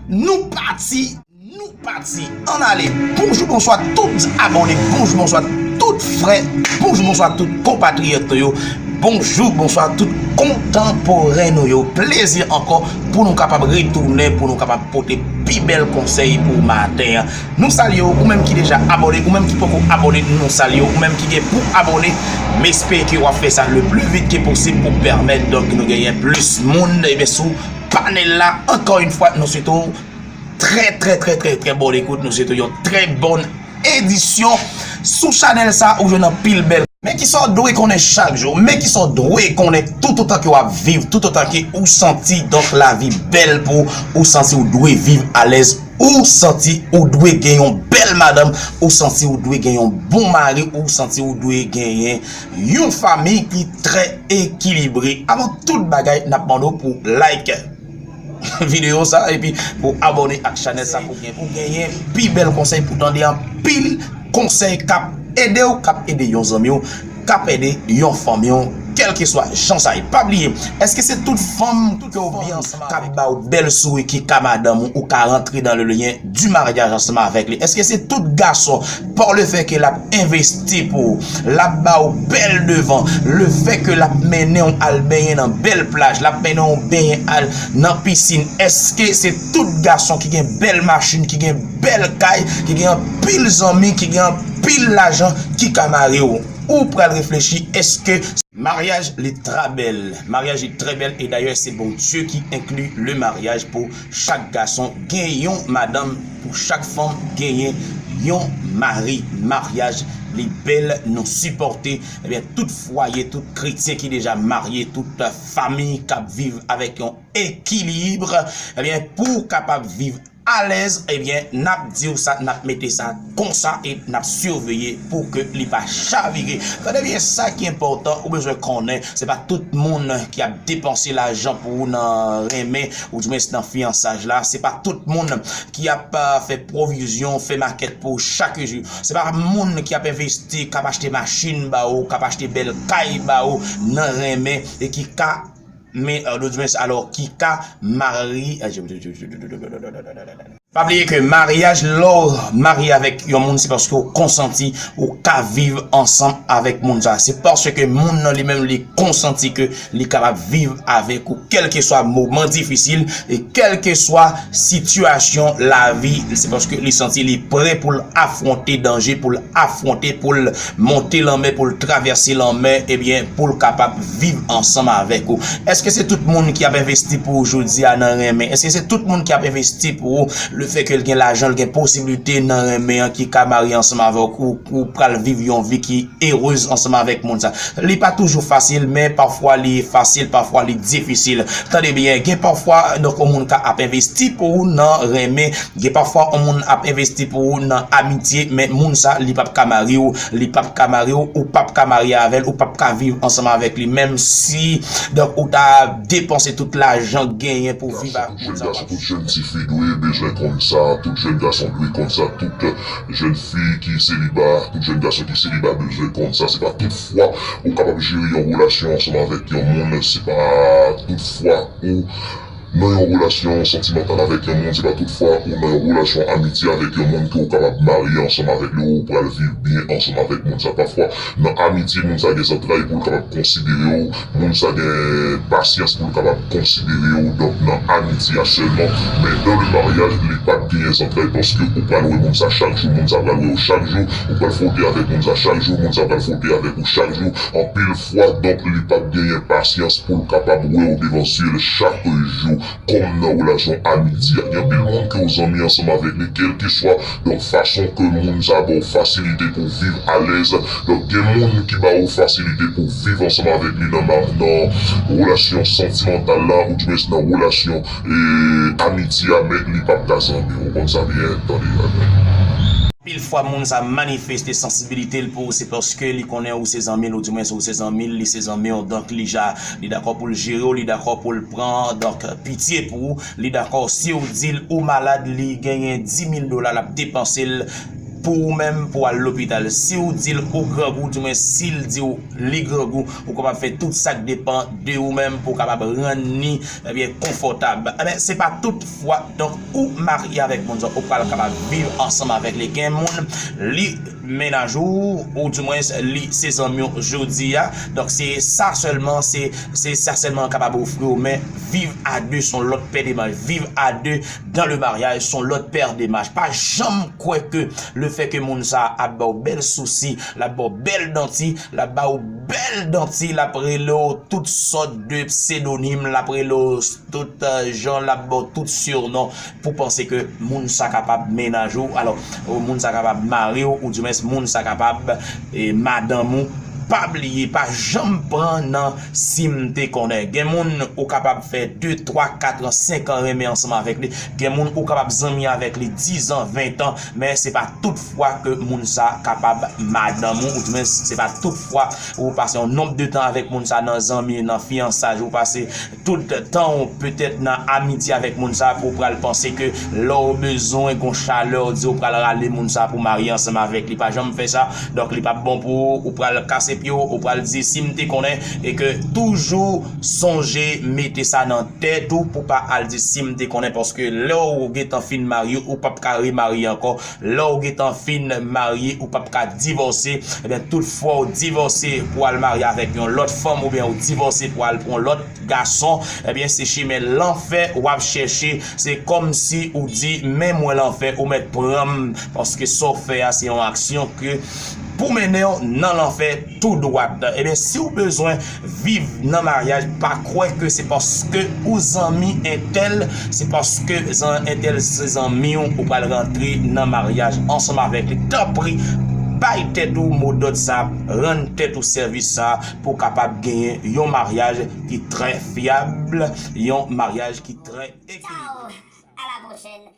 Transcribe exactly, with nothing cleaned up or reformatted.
Nou pati, nou pati. Ann ale. Bonjou, bonswa tout abòne. Bonjou, bonswa tout frè. Bonjou, bonswa tout konpatriyòt nou yo. Bonjou, bonswa tout kontanporen nou yo. Plezi ankò pou nou kapab retounen, pou nou kapab pote pi bèl konsèy pou maten an. Nou salye w, ou menm ki deja abòne, ou menm ki poko abòne, nou salye w, ou menm ki gen pou abòne, m espere ke w ap fè sa le plus vite que possible pou pèmèt, donk, nou genyen plis moun, ebyen, sou panèl la. Ankò yon fwa, nou swete w trè, trè, trè, trè, trè bòn ekout, nou swete w yon trè bòn edisyon sou chanèl sa, ou jwenn anpil bèl. Men ki sa w dwe konnen chak jou, men ki sa w dwe konnen toutotan ke w ap viv, toutotan ke ou santi, donk, lavi bèl pou ou, ou santi ou dwe viv alèz, ou santi ou dwe gen yon bèl madanm, ou santi ou dwe gen yon bon mari, ou santi ou dwe genyen yon fanmi ki trè ekilibre. Avan tout bagay, n ap mande w pou like videyo sa, epi pou abòne ak chanèl sa pou gen, pou genyen pi bèl konsèy, pou tande anpil konsèy k ap ede w, k ap ede yon zanmi w, k ap ede yon fanmi w, kèlkeswa jan sa ye. Pa bliye, èske se tout fanm ke w byen ansanm k ap ba w bèl souri ki ka madanm ou, ou ka rantre dans le lien du mariage ansanm avèk li? Èske se tout gason, par le fait que l ap envesti pou ou, l ap ba w bèl devan, le fait que l ap mennen w al benyen nan bèl plaj, l ap mennen w benyen al nan pisin, èske se tout gason ki gen bèl machin, ki gen bèl kay, ki gen anpil zanmi, ki gen anpil lajan ki ka mare w? Ou pral reflechi, èske maryaj li trè bèl? Maryaj li trè bèl, e dayè se Bondye ki enkli le maryaj pou chak gason gen yon madanm, pou chak fanm genyen yon mari. Maryaj li bèl, nou sipòte, ebyen, tout fwaye, tout kretyen ki deja marye, tout fanmi k ap viv avèk yon ekilib, ebyen, pou w kapab viv alèz, ebyen, n ap di w sa, n ap mete sa konsa e n ap siveye pou ke li pa chavire. Tande byen, sa ki enpòtan, ou bezwen konnen, se pa tout moun ki ap depanse lajan pou ou nan renmen, oudimwens nan fiyansaj la. Se pa tout moun ki ap, euh, fè pwovizyon, fè makèt pou ou chak jou. Se pa moun ki ap envesti, k ap achte machin ba ou, k ap achte bèl kay ba ou nan renmen e ki ka men, euh, oudimwens, alò, ki ka mari, pa bliye ke maryaj, lè w marye avèk yon moun, se paske w konsanti ou ka viv ansanm avèk moun sa. Se paske moun nan li menm li konsanti ke li kapab viv avèk ou, kèlkeswa moman difisil e kèlkeswa sitiyasyon lavi, se paske li santi li prè pou l afwonte danje, pou l afwonte, pou l monte lanmè, pou l travèse lanmè, ebyen, pou l kapab viv ansanm avèk ou. Èske se tout moun ki ap envesti pou ou jodi a nan renmen? Èske se tout moun ki ap envesti pou ou, le fè ke l gen lajan, l gen posiblite nan renmen an, ki ka marye ansanm avèk ou, ou pral viv yon vi ki erez ansanm avèk moun sa? Li pa toujou fasil, men pafwa li fasil, pafwa li difisil. Tande byen, gen pafwa, donk, yon moun ka ap envesti pou ou nan renmen, gen pafwa yon moun ap envesti pou ou nan amitye, men moun sa, li p ap ka mari w, li p ap ka mari w, ou p ap ka marye avè l, ou p ap ka viv ansanm avèk li, menm si, donk, ou ta depanse tout lajan genyen pou viv ak moun sa. Tout jèn gason, tout jèn tifi dwe bezwen konn sa, tout jèn gason dwe konn sa, tout jèn fi ki seliba, tout jèn gason ki seliba bezwen konn sa. Se pa tout fwa ou kapab jere yon relasyon ansanm avèk yon moun, se pa tout fwa ou nan yon relasyon santimantal avèk yon moun, se pa tout fwa ou nan yon relasyon amitye avèk yon moun ke w kapab marye ansanm avèk li, ou pral viv byen ansanm avèk moun sa. Pafwa, nan amitye, moun sa gen zantray pou l kapab konsidere w, moun sa gen pasyans pou l kapab konsidere w, donk, nan amitye a sèlman. Men dans le mariage, li p ap genyen zantray, paske ou pral wè moun sa chak jou, moun sa pral wè w chak jou, ou pral fwote avèk moun sa chak jou, moun sa pral fwote avèk ou chak jou, anpil fwa, donk, li p ap genyen pasyans pou l kapab wè w devan zye l chak jou, kòm nan relasyon amitye a. Gen anpil moun ke w zanmi ansanm avèk li, kèlkeswa, donk, fason ke moun sa ba w fasilite pou w viv alèz. Donk, gen moun ki ba w fasilite pou w viv ansanm avèk li nan ma-, nan relasyon santimantal la, oudimwens nan relasyon, e, amitye a, men li p ap ka zanmi w. Ou konn sa byen, tande. Anpil fwa, moun sa manifeste sansibilite l pou ou, se paske li konnen ou se zanmi l, oudimwens ou se zanmi l, li se zanmi w, donk li ja, li dakò pou l jere w, li dakò pou l pran, donk, pitye pou ou, li dakò si w di l ou malad, li genyen di mil dola, l ap depanse l pou ou menm pou al lopital. Si w di l ou grangou, oudimwen si l di w li grangou, ou kapab fè tout sa k depann de ou menm pou w kapab rann li, ebyen, konfòtab. Ebyen, se pa tout fwa, donk, ou marye avèk moun sa, ou pral kapab viv ansanm avèk li. Gen moun, li mennaj ou, oudimwen li se zanmi w jodi a. Donk, se sa sèlman, se, se sa sèlman kapab ofri w, men viv a de, se yon lòt pè de maj. Viv a de dans le mariage, se yon lòt pè de maj. Pa janm kwè ke le fè ke moun sa ap ba w bèl sousi, l ap ba w bèl danti, l ap ba w bèl danti, l ap rele w tout sòt de psedonim, l ap rele w tout, euh, jan, l ap ba w tout surnon pou panse ke moun sa kapab mennaj ou, alò, moun sa kapab mari w, oudimwen moun sa kapab, e, madanm ou. Pa bliye, pa janm pran nan si m te konnen. Gen moun ou kapab fè de, twa, kat an, senk an renmen ansanm avèk li. Gen moun ou kapab zanmi avèk li diz an, ven an, men se pa tout fwa ke moun sa kapab madanm ou, oudimwen se pa tout fwa ou pase yon nonb de tan avèk moun sa nan zanmi, nan fiyansaj, ou pase tout tan w petèt nan amitye avèk moun sa pou w pral panse ke lè w bezwen gon chalè, w di w pral rale moun sa pou w marye ansanm avèk li. Pa janm fè sa. Donk, li p ap bon pou ou. Ou pral kase pye w, ou pral di, "Si m te konnen," e ke toujou sonje mete sa nan tèt ou pou pa al di, "Si m te konnen," paske lè w gentan fin marye, ou p ap ka remarye ankò. Lè w gentan fin marye, ou p ap ka divòse. Ebyen, tout fwa w divòse pou al marye avèk yon lòt fanm, oubyen w divòse pou al pran yon lòt gason, ebyen, se chimen lanfè w ap chèche. Se kòmsi ou di, "Men mwen lanfè, ou mèt pran m," paske sa w fè a, se yon aksyon ke pou mennen w nan lanfè tou dwat. Ebyen, si w bezwen viv nan maryaj, pa kwè ke se paske ou zanmi entèl, se paske zan-, entèl se zanmi w, ou pral rantre nan maryaj ansanm avèk li. Tanpri, bay tèt ou modòd sa, rann tèt ou sèvis sa, pou w kapab genyen yon maryaj ki trè fyab, yon maryaj ki trè ekilibre. Ciao, à la prochaine.